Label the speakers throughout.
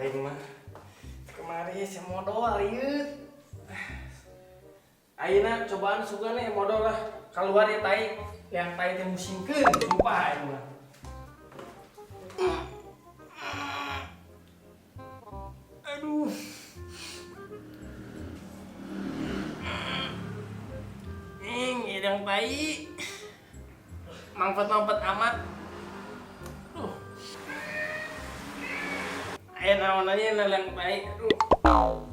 Speaker 1: Aing mah kemari si modol rieut. Ayeuna cobaan sugan ya modol lah. Keluar ya tai, yang tai teh musingkeun, sumpah aing mah. Aduh. Ing, hidung tai. Mampet-mampet amat. Aduh. Aya naon aja yang tai. Aduh.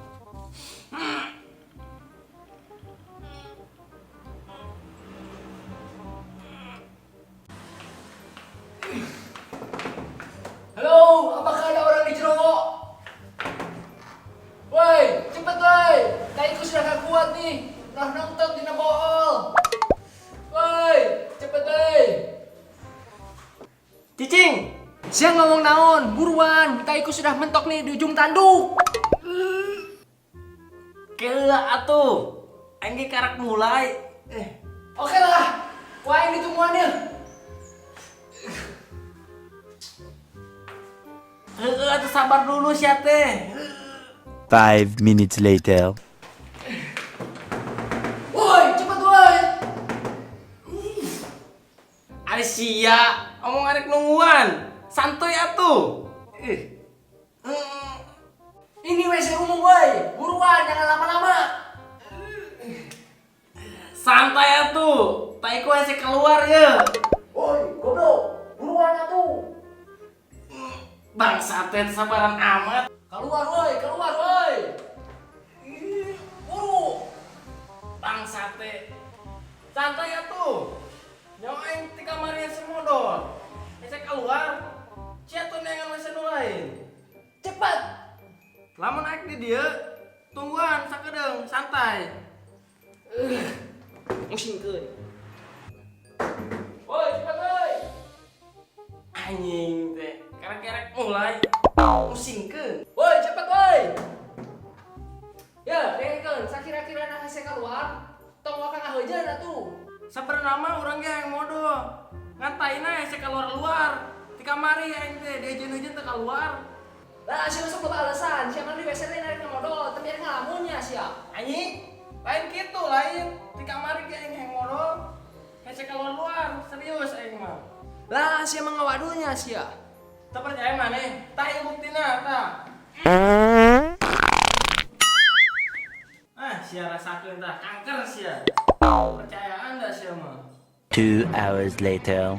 Speaker 2: Halo, apakah ada orang di jero? Woi, cepet woi. Taiku sudah gak kuat nih. Udah nonton dina bool. Woi, cepet woi.
Speaker 1: Cicing.
Speaker 2: Sia ngomong naon, buruan. Taiku sudah mentok nih di ujung tanduk.
Speaker 1: Kela atuh. Aing ge karak mulai.
Speaker 2: Oke lah, wah ini tungguannya.
Speaker 1: Heeh, atuh sabar dulu sia teh.
Speaker 3: 5 minutes later.
Speaker 2: Woi, cepet woi.
Speaker 1: Ari sia, omong arek nungguan. Santuy atuh. Eh.
Speaker 2: Ini WC umum woi, buruan jangan lama-lama.
Speaker 1: Santai atuh. Tai ku hese keluar ya.
Speaker 2: Woi, goblok, buruan atuh.
Speaker 1: Bangsa teh sabaran amat.
Speaker 2: Keluar woi, keluar woi. Ih, buru.
Speaker 1: Bangsa teh. Santai atuh. Nyawa aing ti kamari hese modol. Hese keluar. Sia tuh neangan WC nu lain.
Speaker 2: Cepat.
Speaker 1: Lamun aing di dieu, tungguan sakedeung, santai. Musingkeun.
Speaker 2: Woi, cepat woi.
Speaker 1: Anjing teh, kerek-kerek mulai. Musingkeun.
Speaker 2: Woi, cepat woi. Ya, dengekeun, sakira-kira nah hese keluar, tong waka ngaheujeun atuh.
Speaker 1: Sabenerna mah urang ge hayang modol. Ngan taina hese keluar-luar. Ti kamari aing teh diejeun-ejeun teu keluar.
Speaker 2: Lah, sia masuk loba alasan, sia mah di WC teh narik modol, tapi ada ngalamunnya sia.
Speaker 1: Anjing, lain kitu lain. Ti kamari ge aing hayang modol. Hese keluar-luar, serius aing mah.
Speaker 2: Lah, sia mah ngawadunya sia.
Speaker 1: Teu percaya maneh? Tah ieu buktina tah. Ah, sia rasakeun tah, kanker sia. Percayaan dah sia mah.
Speaker 3: 2 hours later.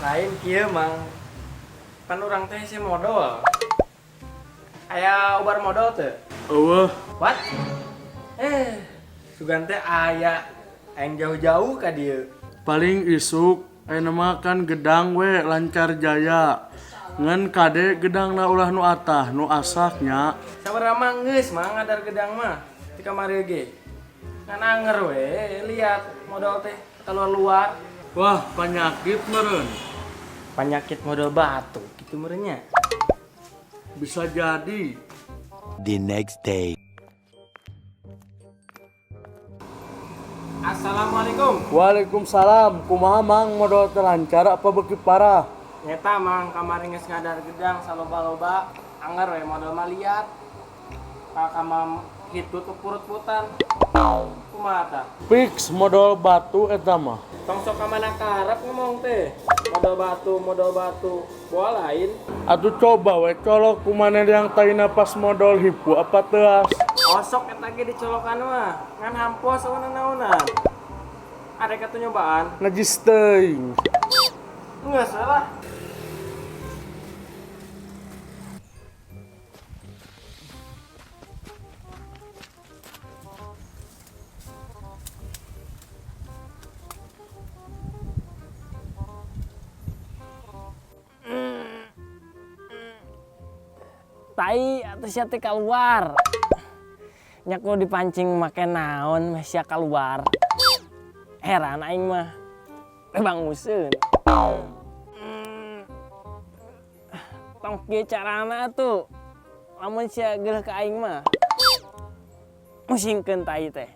Speaker 1: Lain kieu mang. Pan urang teh si modol. Aya ubar modol teu?
Speaker 4: Eueuh.
Speaker 1: What? Eh, sugan teh aya aing jauh-jauh ka dieu.
Speaker 4: Paling isuk ayeuna mah kan gedang we lancar jaya. Ngan kade gedangna ulah nu atah, nu asak nya.
Speaker 1: Sabenerna mah geus mang ngadar gedang mah di kamari ge. Ngan anger we lihat modol teh keluar-luar.
Speaker 4: Wah, penyakit meureun.
Speaker 1: Penyakit modol batu gitu meureun nya.
Speaker 4: Bisa jadi.
Speaker 3: The next day.
Speaker 1: Assalamualaikum.
Speaker 4: Waalaikumsalam. Kumaha mang modol teh lancar apa beuki parah?
Speaker 1: Nyeta mang kamari geus ngadar gedang saloba-loba anger we modol mah liat. Kakak hitut purut-putan. Kumaha tah?
Speaker 4: Fix modol batu eta mah.
Speaker 1: Tong sok ka mana karep ngomong teh. Modol batu, modol batu. Boa lain.
Speaker 4: Atuh coba we colok kumaneh yang taina pas modol hipu apa teuas.
Speaker 1: Osok eta ge dicolokan mah. Ngan hampos sama naonan. Ada kata nyobaan.
Speaker 4: Najis teuing.
Speaker 1: Enggak salah. Tai atuh sia teh keluar. Nya ku dipancing make naon meh sia keluar. Heran aing mah. Teh banguseun. Tong kieu carana atuh. Lamun sia geuleuh ka aing mah. Musingkeun tai teh.